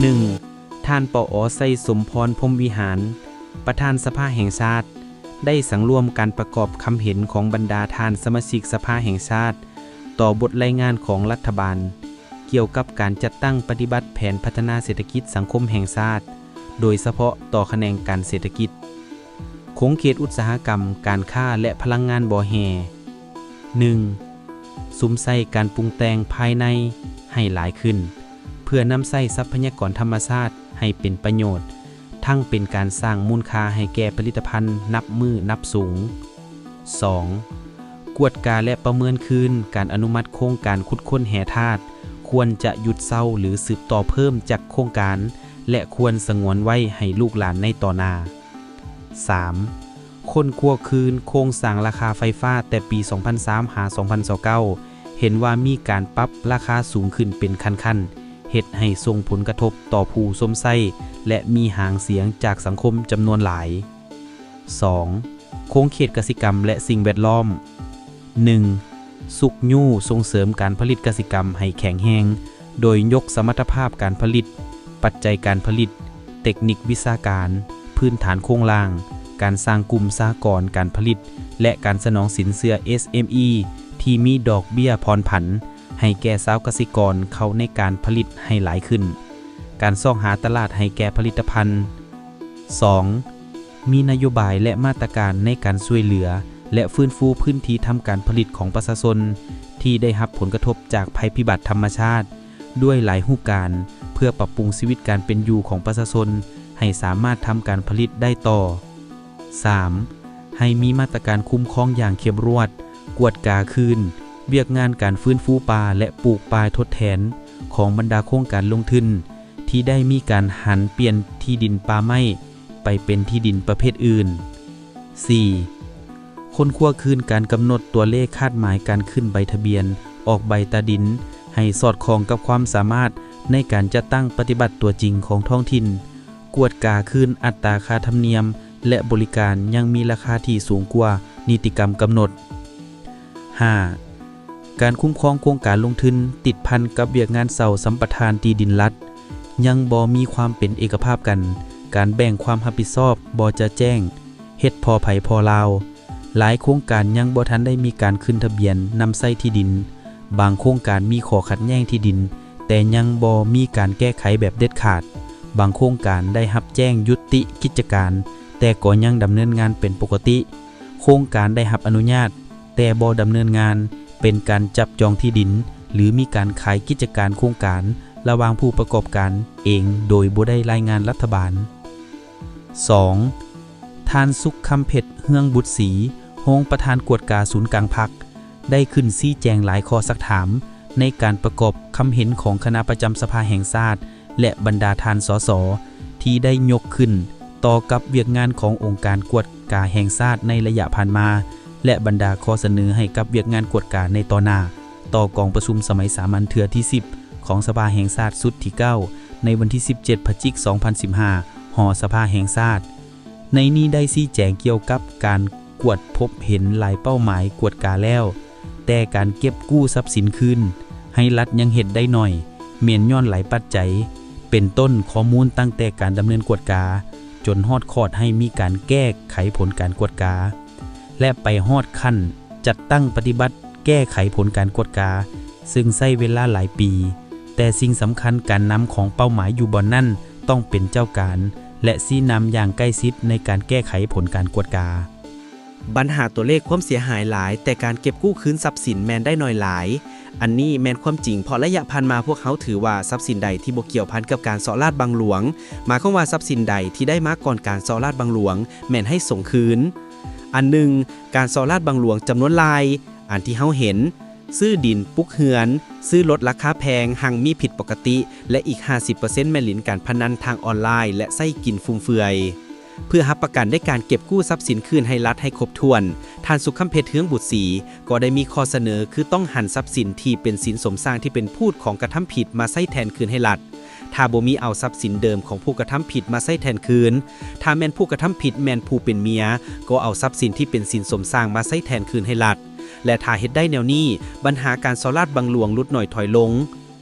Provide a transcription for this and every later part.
ໜຶ່ງ ທ່ານ ປອ ໄຊສົມພອນ ພົມວິຫານ ປະທານສະພາແຫ່ງຊາດ ໄດ້ສັງລວມການປະກອບຄຳເຫັນຂອງບັນດາທ່ານສະມາຊິກສະພາແຫ່ງຊາດ ຕໍ່ບົດລາຍງານຂອງລັດຖະບານ ກ່ຽວກັບການຈັດຕັ້ງປະຕິບັດແຜນພັດທະນາເສດຖະກິດສັງຄົມແຫ່ງຊາດ, ໂດຍສະເພາະຕໍ່ຂະແໜງການເສດຖະກິດ, ຂົງເຂດອຸດສາຫະກຳ, ການຄ້າ ແລະ ພະລັງງານບໍ່ແຮ່. ໜຶ່ງ, ສຸມໃສ່ການປຸງແຕ່ງພາຍໃນໃຫ້ຫຼາຍຂຶ້ນ ເພື່ອນຳໃຊ້ຊັບພະຍາກອນທຳມະຊາດໃຫ້ເປັນປະໂຫຍດ, ທັງເປັນການສ້າງມູນຄ່າໃຫ້ແກ່ຜະລິດຕະພັນນັບມື້ນັບສູງ. ສອງ, ກວດກາ ແລະ ປະເມີນຄືນການອະນຸມັດໂຄງການຂຸດຄົ້ນແຮ່ທາດ, ຄວນຈະຢຸດເຊົາ ຫຼື ສືບຕໍ່ເພີ່ມຈັກໂຄງການ ແລະ ຄວນສະຫງວນໄວ້ໃຫ້ລູກຫຼານໃນຕໍ່ໜ້າ. ສາມ, ຄົ້ນຄວ້າຄືນໂຄງສ້າງລາຄາໄຟຟ້າແຕ່ປີສອງພັນຊາວ ຫາ ສອງພັນຊາວເກົ້າ ເຫັນວ່າມີການປັບລາຄາສູງຂຶ້ນເປັນຂັ້ນໆ, ເຮັດໃຫ້ສົ່ງຜົນກະທົບຕໍ່ຜູ້ຊົມໃຊ້ ແລະ ມີຫາງສຽງຈາກສັງຄົມຈຳນວນຫຼາຍ. ສອງ, ຂົງເຂດກະສິກຳ ແລະ ສິ່ງແວດລ້ອມ. ໜຶ່ງ, ຊຸກຍູ້ສົ່ງເສີມການຜະລິດກະສິກຳໃຫ້ແຂງແຮງ, ໂດຍຍົກສະມັດຕະພາບການຜະລິດ, ປັດໄຈການຜະລິດ, ເຕັກນິກວິຊາການ, ພື້ນຖານໂຄງລ່າງ, ການສ້າງກຸ່ມສະຫະກອນການຜະລິດ ແລະ ການສະໜອງສິນເຊື່ອ ເອສເອັມອີ ທີ່ມີດອກເບ້ຍຜ່ອນຜັນ ໃຫ້ແກ່ຊາວກະສິກອນເຂົ້າໃນການຜະລິດໃຫ້ຫຼາຍຂຶ້ນ, ການຊອກຫາຕະຫຼາດໃຫ້ແກ່ຜະລິດຕະພັນ. ສອງ, ມີນະໂຍບາຍ ແລະ ມາດຕະການໃນການຊ່ວຍເຫຼືອ ແລະ ຟື້ນຟູພື້ນທີ່ທຳການຜະລິດຂອງປະຊາຊົນທີ່ໄດ້ຮັບຜົນກະທົບຈາກໄພພິບັດທຳມະຊາດ ດ້ວຍຫຼາຍຮູບການ ເພື່ອປັບປຸງຊີວິດການເປັນຢູ່ຂອງປະຊາຊົນໃຫ້ສາມາດທຳການຜະລິດໄດ້ຕໍ່. ສາມ, ໃຫ້ມີມາດຕະການຄຸ້ມຄອງຢ່າງເຂັ້ມງວດ, ກວດກາຄືນວຽກງານການຟື້ນຟູປ່າ ແລະ ປູກປ່າທົດແທນຂອງບັນດາໂຄງການລົງທຶນ ທີ່ໄດ້ມີການຫັນປ່ຽນທີ່ດິນປ່າໄມ້ໄປເປັນທີ່ດິນປະເພດອື່ນ. ສີ່, ຄົ້ນຄວ້າຄືນການກຳນົດຕົວເລກຄາດໝາຍການຂຶ້ນໃບທະບຽນອອກໃບຕາດິນ ໃຫ້ສອດຄ່ອງກັບຄວາມສາມາດໃນການຈັດຕັ້ງປະຕິບັດຕົວຈິງຂອງທ້ອງຖິ່ນ, ກວດກາຄືນອັດຕາຄ່າທຳນຽມ ແລະ ບໍລິການຍັງມີລາຄາທີ່ສູງກວ່ານິຕິກຳກຳນົດ. ຫ້າ, ການຄຸ້ມຄອງໂຄງການລົງທຶນຕິດພັນກັບວຽກງານເຊົ່າສຳປະທານທີ່ດິນລັດ ຍັງບໍ່ມີຄວາມເປັນເອກະພາບກັນ, ການແບ່ງຄວາມຮັບຜິດຊອບບໍ່ຈະແຈ້ງ, ເຮັດພໍໃຜພໍລາວ, ຫຼາຍໂຄງການຍັງບໍ່ທັນໄດ້ມີການຂຶ້ນທະບຽນນຳໃຊ້ທີ່ດິນ, ບາງໂຄງການມີຂໍ້ຂັດແຍ່ງທີ່ດິນ ແຕ່ຍັງບໍ່ມີການແກ້ໄຂແບບເດັດຂາດ, ບາງໂຄງການໄດ້ຮັບແຈ້ງຍຸຕິກິດຈະການ ແຕ່ກໍຍັງດຳເນີນງານເປັນປົກກະຕິ, ໂຄງການໄດ້ຮັບອະນຸຍາດ ແຕ່ບໍ່ດຳເນີນງານ ເປັນການຈັບຈອງທີ່ດິນ ຫຼື ມີການຂາຍກິດຈະການໂຄງການລະຫວ່າງຜູ້ປະກອບການເອງໂດຍບໍ່ໄດ້ລາຍງານລັດຖະບານ. ສອງ, ທ່ານ ສຸກຄຳເພັດ ເຮືອງບຸດສີ ຮອງປະທານກວດກາສູນກາງພັກ ໄດ້ຂຶ້ນຊີ້ແຈງຫຼາຍຂໍ້ຊັກຖາມໃນການປະກອບຄຳເຫັນຂອງຄະນະປະຈຳສະພາແຫ່ງຊາດ ແລະ ບັນດາທ່ານ ສສ ທີ່ໄດ້ຍົກຂຶ້ນຕໍ່ກັບວຽກງານຂອງອົງການກວດກາແຫ່ງຊາດໃນໄລຍະຜ່ານມາ ແລະ ບັນດາຂໍ້ສະເໜີໃຫ້ກັບວຽກງານກວດກາໃນຕໍ່ໜ້າ ຕໍ່ກອງປະຊຸມສະໄໝສາມັນເທື່ອທີສິບ ຂອງສະພາແຫ່ງຊາດຊຸດທີເກົ້າ ໃນວັນທີສິບເຈັດ ພະຈິກ ສອງພັນສິບຫ້າ ຫໍສະພາແຫ່ງຊາດ. ໃນນີ້ໄດ້ຊີ້ແຈງກ່ຽວກັບການກວດພົບເຫັນຫຼາຍເປົ້າໝາຍກວດກາແລ້ວ, ແຕ່ການເກັບກູ້ຊັບສິນຄືນໃຫ້ລັດຍັງເຮັດໄດ້ໜ້ອຍ, ແມ່ນຍ້ອນຫຼາຍປັດໄຈ, ເປັນຕົ້ນຂໍ້ມູນຕັ້ງແຕ່ການດຳເນີນກວດກາ ຈົນຮອດຂອດໃຫ້ມີການແກ້ໄຂຜົນການກວດກາ ແລະ ໄປຮອດຂັ້ນຈັດຕັ້ງປະຕິບັດແກ້ໄຂຜົນການກວດກາ, ເຊິ່ງໃຊ້ເວລາຫຼາຍປີ, ແຕ່ສິ່ງສຳຄັນການນຳຂອງເປົ້າໝາຍຢູ່ບ່ອນນັ້ນຕ້ອງເປັນເຈົ້າການ ແລະ ຊີ້ນຳຢ່າງໃກ້ຊິດໃນການແກ້ໄຂຜົນການກວດກາ. ບັນຫາຕົວເລກຄວາມເສຍຫາຍຫຼາຍ, ແຕ່ການເກັບກູ້ຄືນຊັບສິນແມ່ນໄດ້ໜ້ອຍຫຼາຍ. ອັນນີ້ແມ່ນຄວາມຈິງ, ເພາະໄລຍະຜ່ານມາພວກເຮົາຖືວ່າຊັບສິນໃດທີ່ບໍ່ກ່ຽວພັນກັບການສໍ້ລາດບັງຫຼວງ, ໝາຍຄວາມວ່າຊັບສິນໃດທີ່ໄດ້ມາກ່ອນການສໍ້ລາດບັງຫຼວງ ແມ່ນໃຫ້ສົ່ງຄືນ. ອັນໜຶ່ງ, ການສໍ້ລາດບັງຫຼວງຈຳນວນຫຼາຍ, ອັນທີ່ເຮົາເຫັນ, ຊື້ດິນ, ປຸກເຮືອນ, ຊື້ລົດລາຄາແພງ, ຮັ່ງມີຜິດປົກກະຕິ ແລະ ອີກຫ້າສິບເປີເຊັນແມ່ນຫຼິ້ນການພະນັນທາງອອນລາຍ ແລະ ໃຊ້ກິນຟຸມເຟືອຍ. ເພື່ອຮັບປະກັນໃນການເກັບກູ້ຊັບສິນຄືນໃຫ້ລັດໃຫ້ຄົບຖ້ວນ, ທ່ານ ສຸກຄຳເພັດ ເຮືອງບຸດສີ ກໍໄດ້ມີຂໍ້ສະເໜີ ຄືຕ້ອງຫັນຊັບສິນທີ່ເປັນສິນສົມສ້າງທີ່ເປັນພູດຂອງກະທຳຜິດມາໃຊ້ແທນຄືນໃຫ້ລັດ. ຖ້າບໍ່ມີ ເອົາຊັບສິນເດີມຂອງຜູ້ກະທຳຜິດມາໃຊ້ແທນຄືນ. ຖ້າແມ່ນຜູ້ກະທຳຜິດແມ່ນຜູ້ເປັນເມຍ, ກໍເອົາຊັບສິນທີ່ເປັນສິນສົມສ້າງມາໃຊ້ແທນຄືນໃຫ້ລັດ. ແລະ ຖ້າເຮັດໄດ້ແນວນີ້, ບັນຫາການສໍ້ລາດບັງຫຼວງຫຼຸດໜ້ອຍຖອຍລົງ.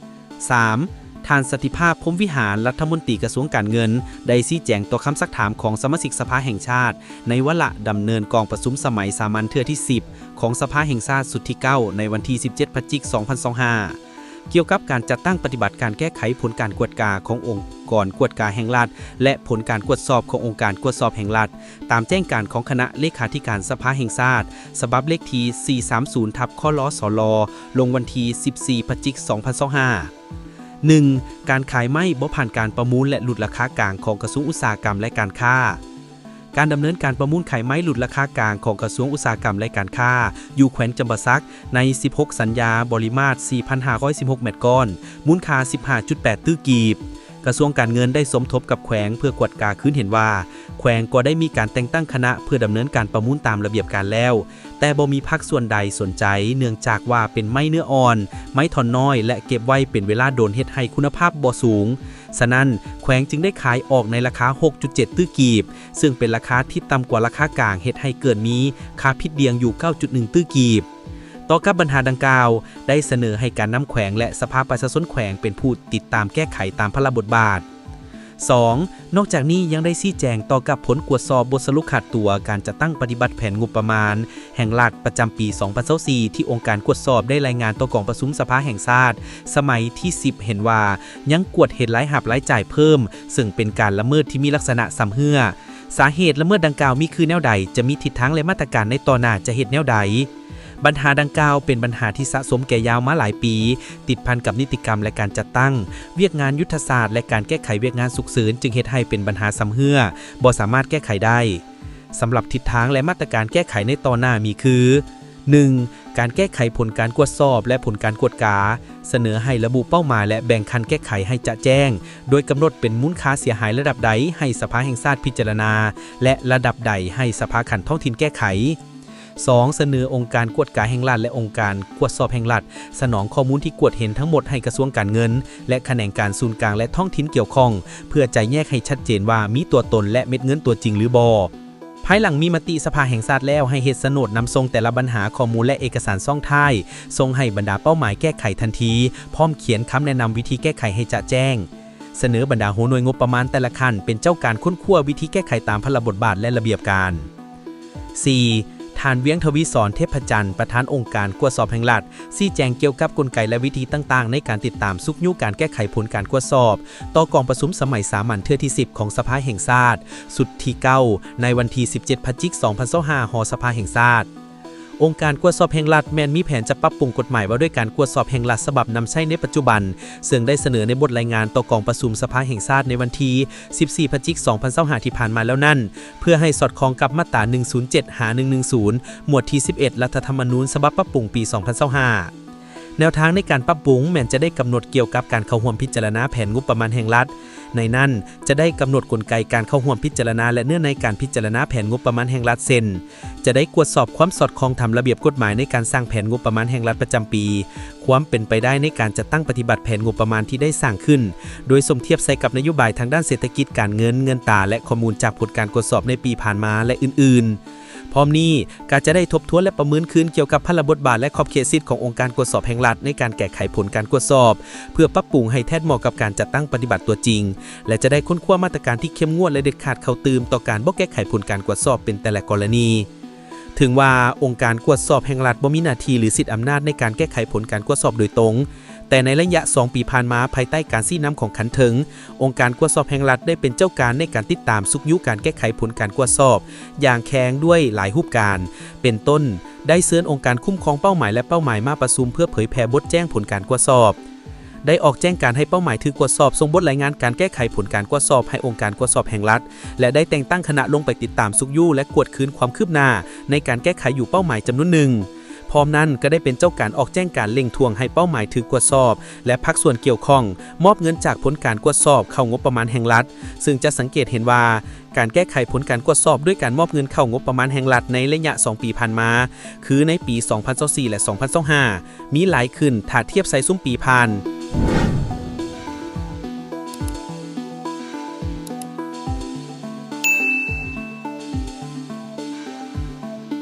ສາມ, ທ່ານ ສັນຕິພາບ ພົມວິຫານ ລັດຖະມົນຕີກະຊວງການເງິນ ໄດ້ຊີ້ແຈງຕໍ່ຄຳຊັກຖາມຂອງສະມາຊິກສະພາແຫ່ງຊາດ ໃນວາລະດຳເນີນກອງປະຊຸມສະໄໝສາມັນເທື່ອທີສິບ ຂອງສະພາແຫ່ງຊາດຊຸດທີເກົ້າ ໃນວັນທີສິບເຈັດ ພະຈິກ ສອງພັນຊາວຫ້າ ກ່ຽວກັບການຈັດຕັ້ງປະຕິບັດການແກ້ໄຂຜົນການກວດກາຂອງອົງກອນກວດກາແຫ່ງລັດ ແລະ ຜົນການກວດສອບຂອງອົງການກວດສອບແຫ່ງລັດ ຕາມແຈ້ງການຂອງຄະນະເລຂາທິການສະພາແຫ່ງຊາດ ສະບັບເລກທີສີ່ສາມສູນ ທັບ ຄລ ສລ ລົງວັນທີສິບສີ່ ພະຈິກ ສອງພັນຊາວຫ້າ. ໜຶ່ງ ການຂາຍໄມ້ບໍ່ຜ່ານການປະມູນ ແລະ ຫຼຸດລາຄາກາງຂອງກະຊວງອຸດສາຫະກຳ ແລະ ການຄ້າ. ການດຳເນີນການປະມູນຂາຍໄມ້ຫຼຸດລາຄາກາງຂອງກະຊວງອຸດສາຫະກຳ ແລະ ການຄ້າ ຢູ່ແຂວງຈຳປາສັກ ໃນສິບຫົກສັນຍາ ບໍລິມາດສີ່ພັນຫ້າຮ້ອຍສິບຫົກແມັດກ້ອນ ມູນຄ່າສິບຫ້າຈຸດແປດຕື້ກີບ. ກະຊວງການເງິນໄດ້ສົມທົບກັບແຂວງເພື່ອກວດກາຄືນເຫັນວ່າ ແຂວງກໍໄດ້ມີການແຕ່ງຕັ້ງຄະນະເພື່ອດຳເນີນການປະມູນຕາມລະບຽບການແລ້ວ, ແຕ່ບໍ່ມີພາກສ່ວນໃດສົນໃຈ ເນື່ອງຈາກວ່າເປັນໄມ້ເນື້ອອ່ອນ, ໄມ້ທ່ອນນ້ອຍ ແລະ ເກັບໄວ້ເປັນເວລາດົນເຮັດໃຫ້ຄຸນນະພາບບໍ່ສູງ. ສະນັ້ນ, ແຂວງຈຶ່ງໄດ້ຂາຍອອກໃນລາຄາຫົກຈຸດເຈັດຕື້ກີບ, ເຊິ່ງເປັນລາຄາທີ່ຕ່ຳກວ່າລາຄາກາງ, ເຮັດໃຫ້ເກີດມີຄ່າຜິດດ່ຽງຢູ່ເກົ້າຈຸດໜຶ່ງຕື້ກີບ. ຕໍ່ກັບບັນຫາດັ່ງກ່າວ, ໄດ້ສະເໜີໃຫ້ການນຳແຂວງ ແລະ ສະພາປະຊາຊົນແຂວງເປັນຜູ້ຕິດຕາມແກ້ໄຂຕາມພາລະບົດບາດ. ສອງ, ນອກຈາກນີ້ຍັງໄດ້ຊີ້ແຈງຕໍ່ກັບຜົນກວດສອບບົດສະຫຼຸບຂາດຕົວການຈັດຕັ້ງປະຕິບັດແຜນງົບປະມານແຫ່ງລັດປະຈຳປີສອງພັນຊາວສີ່ ທີ່ອົງການກວດສອບໄດ້ລາຍງານຕໍ່ກອງປະຊຸມສະພາແຫ່ງຊາດສະໄໝທີສິບ ເຫັນວ່າຍັງກວດເຫັນລາຍຮັບລາຍຈ່າຍເພີ່ມ, ເຊິ່ງເປັນການລະເມີດທີ່ມີລັກສະນະຊຳເຮື້ອ. ສາເຫດລະເມີດດັ່ງກ່າວມີຄືແນວໃດ, ຈະມີທິດທາງ ແລະ ມາດຕະການໃນຕໍ່ໜ້າຈະເຮັດແນວໃດ? ບັນຫາດັ່ງກ່າວເປັນບັນຫາທີ່ສະສົມແກ່ຍາວມາຫຼາຍປີ, ຕິດພັນກັບນິຕິກຳ ແລະ ການຈັດຕັ້ງວຽກງານຍຸດທະສາດ ແລະ ການແກ້ໄຂວຽກງານສຸກເສີນ, ຈຶ່ງເຮັດໃຫ້ເປັນບັນຫາຊຳເຮື້ອ, ບໍ່ສາມາດແກ້ໄຂໄດ້. ສຳລັບທິດທາງ ແລະ ມາດຕະການແກ້ໄຂໃນຕໍ່ໜ້າມີຄື: ໜຶ່ງ, ການແກ້ໄຂຜົນການກວດສອບ ແລະ ຜົນການກວດກາ, ສະເໜີໃຫ້ລະບຸເປົ້າໝາຍ ແລະ ແບ່ງຂັ້ນແກ້ໄຂໃຫ້ຈະແຈ້ງ, ໂດຍກຳນົດເປັນມູນຄ່າເສຍຫາຍລະດັບໃດໃຫ້ສະພາແຫ່ງຊາດພິຈາລະນາ ແລະ ລະດັບໃດໃຫ້ສະພາຂັ້ນທ້ອງຖິ່ນແກ້ໄຂ. ສອງ, ສະເໜີອົງການກວດກາແຫ່ງລັດ ແລະ ອົງການກວດສອບແຫ່ງລັດ ສະໜອງຂໍ້ມູນທີ່ກວດເຫັນທັງໝົດໃຫ້ກະຊວງການເງິນ ແລະ ຂະແໜງການສູນກາງ ແລະ ທ້ອງຖິ່ນກ່ຽວຂ້ອງ ເພື່ອຈະແຍກໃຫ້ຊັດເຈນວ່າມີຕົວຕົນ ແລະ ເມັດເງິນຕົວຈິງຫຼືບໍ່. ພາຍຫຼັງມີມະຕິສະພາແຫ່ງຊາດແລ້ວ, ໃຫ້ເຮັດສະໂໜດນຳສົ່ງແຕ່ລະບັນຫາ, ຂໍ້ມູນ ແລະ ເອກະສານຊ່ອງທ້າຍ ສົ່ງໃຫ້ບັນດາເປົ້າໝາຍແກ້ໄຂທັນທີ, ພ້ອມຂຽນຄຳແນະນຳວິທີແກ້ໄຂໃຫ້ຈະແຈ້ງ. ສະເໜີບັນດາຫົວໜ່ວຍງົບປະມານແຕ່ລະຂັ້ນເປັນເຈົ້າການຄົ້ນຄວ້າວິທີແກ້ໄຂຕາມພາລະບົດບາດ ແລະ ລະບຽບການ. ສີ່, ທ່ານ ວຽງທະວີສອນ ເທບພະຈັນ, ປະທານອົງການກວດສອບແຫ່ງລັດ, ຊີ້ແຈງກ່ຽວກັບກົນໄກ ແລະ ວິທີຕ່າງໆໃນການຕິດຕາມຊຸກຍູ້ການແກ້ໄຂຜົນການກວດສອບ ຕໍ່ກອງປະຊຸມສະໄໝສາມັນເທື່ອທີສິບຂອງສະພາແຫ່ງຊາດ ຊຸດທີເກົ້າ ໃນວັນທີສິບເຈັດ ພະຈິກ ສອງພັນຊາວຫ້າ ຫໍສະພາແຫ່ງຊາດ. ອົງການກວດສອບແຫ່ງລັດແມ່ນມີແຜນຈະປັບປຸງກົດໝາຍວ່າດ້ວຍການກວດສອບແຫ່ງລັດສະບັບນຳໃຊ້ໃນປັດຈຸບັນ, ເຊິ່ງໄດ້ສະເໜີໃນບົດລາຍງານຕໍ່ກອງປະຊຸມສະພາແຫ່ງຊາດໃນວັນທີສິບສີ່ ພະຈິກ ສອງພັນຊາວຫ້າ ທີ່ຜ່ານມາແລ້ວນັ້ນ, ເພື່ອໃຫ້ສອດຄ່ອງກັບມາດຕາໜຶ່ງສູນເຈັດ ຫາ ໜຶ່ງໜຶ່ງສູນ ໝວດທີສິບເອັດ ລັດຖະທຳມະນູນສະບັບປັບປຸງປີສອງພັນຊາວຫ້າ. ແນວທາງໃນການປັບປຸງແມ່ນຈະໄດ້ກຳນົດກ່ຽວກັບການເຂົ້າຮ່ວມພິຈາລະນາແຜນງົບປະມານແຫ່ງລັດ. ໃນນັ້ນຈະໄດ້ກຳນົດກົນໄກການເຂົ້າຮ່ວມພິຈາລະນາ ແລະ ເນື້ອໃນການພິຈາລະນາແຜນງົບປະມານແຫ່ງລັດ ເຊັ່ນ ຈະໄດ້ກວດສອບຄວາມສອດຄ່ອງຕາມລະບຽບກົດໝາຍໃນການສ້າງແຜນງົບປະມານແຫ່ງລັດປະຈຳປີ, ຄວາມເປັນໄປໄດ້ໃນການຈັດຕັ້ງປະຕິບັດແຜນງົບປະມານທີ່ໄດ້ສ້າງຂຶ້ນ, ໂດຍສົມທຽບໃສ່ກັບນະໂຍບາຍທາງດ້ານເສດຖະກິດ, ການເງິນ, ເງິນຕາ ແລະ ຂໍ້ມູນຈາກຜົນການກວດສອບໃນປີຜ່ານມາ ແລະ ອື່ນໆ. ພ້ອມນີ້, ກໍຈະໄດ້ທົບທວນ ແລະ ປະເມີນຄືນກ່ຽວກັບພາລະບົດບາດ ແລະ ຂອບເຂດສິດຂອງອົງການກວດສອບແຫ່ງລັດໃນການແກ້ໄຂຜົນການກວດສອບ, ເພື່ອປັບປຸງໃຫ້ແທດເໝາະກັບການຈັດຕັ້ງປະຕິບັດຕົວຈິງ ແລະ ຈະໄດ້ຄົ້ນຄວ້າມາດຕະການທີ່ເຂັ້ມງວດ ແລະ ເດັດຂາດເຂົ້າຕື່ມຕໍ່ການບໍ່ແກ້ໄຂຜົນການກວດສອບເປັນແຕ່ລະກໍລະນີ. ເຖິງວ່າອົງການກວດສອບແຫ່ງລັດບໍ່ມີໜ້າທີ່ ຫຼື ສິດອຳນາດໃນການແກ້ໄຂຜົນການກວດສອບໂດຍຕົງ, ແຕ່ໃນໄລຍະສອງປີຜ່ານມາ, ພາຍໃຕ້ການຊີ້ນຳຂອງຂັ້ນເທິງ, ອົງການກວດສອບແຫ່ງລັດໄດ້ເປັນເຈົ້າການໃນການຕິດຕາມຊຸກຍູ້ການແກ້ໄຂຜົນການກວດສອບຢ່າງແຂງດ້ວຍຫຼາຍຮູບການ, ເປັນຕົ້ນ, ໄດ້ເຊີນອົງການຄຸ້ມຄອງເປົ້າໝາຍ ແລະ ເປົ້າໝາຍມາປະຊຸມເພື່ອເຜີຍແຜ່ບົດແຈ້ງຜົນການກວດສອບ, ໄດ້ອອກແຈ້ງການໃຫ້ເປົ້າໝາຍຖືກກວດສອບສົ່ງບົດລາຍງານການແກ້ໄຂຜົນການກວດສອບໃຫ້ອົງການກວດສອບແຫ່ງລັດ ແລະ ໄດ້ແຕ່ງຕັ້ງຄະນະລົງໄປຕິດຕາມຊຸກຍູ້ ແລະ ກວດຄືນຄວາມຄືບໜ້າໃນການແກ້ໄຂຢູ່ເປົ້າໝາຍຈຳນວນໜຶ່ງ. ພ້ອມນັ້ນກໍໄດ້ເປັນເຈົ້າການອອກແຈ້ງການເລັ່ງທວງໃຫ້ເປົ້າໝາຍຖືກກວດສອບ ແລະ ພາກສ່ວນກ່ຽວຂ້ອງມອບເງິນຈາກຜົນການກວດສອບເຂົ້າງົບປະມານແຫ່ງລັດ, ເຊິ່ງຈະສັງເກດເຫັນວ່າ ການແກ້ໄຂຜົນການກວດສອບດ້ວຍການມອບເງິນເຂົ້າງົບປະມານແຫ່ງລັດໃນໄລຍະສອງປີຜ່ານມາ, ຄືໃນປີສອງພັນຊາວສີ່ ແລະ ສອງພັນຊາວຫ້າ ມີຫຼາຍຂຶ້ນຖ້າທຽບໃສ່ຊຸມປີຜ່ານ.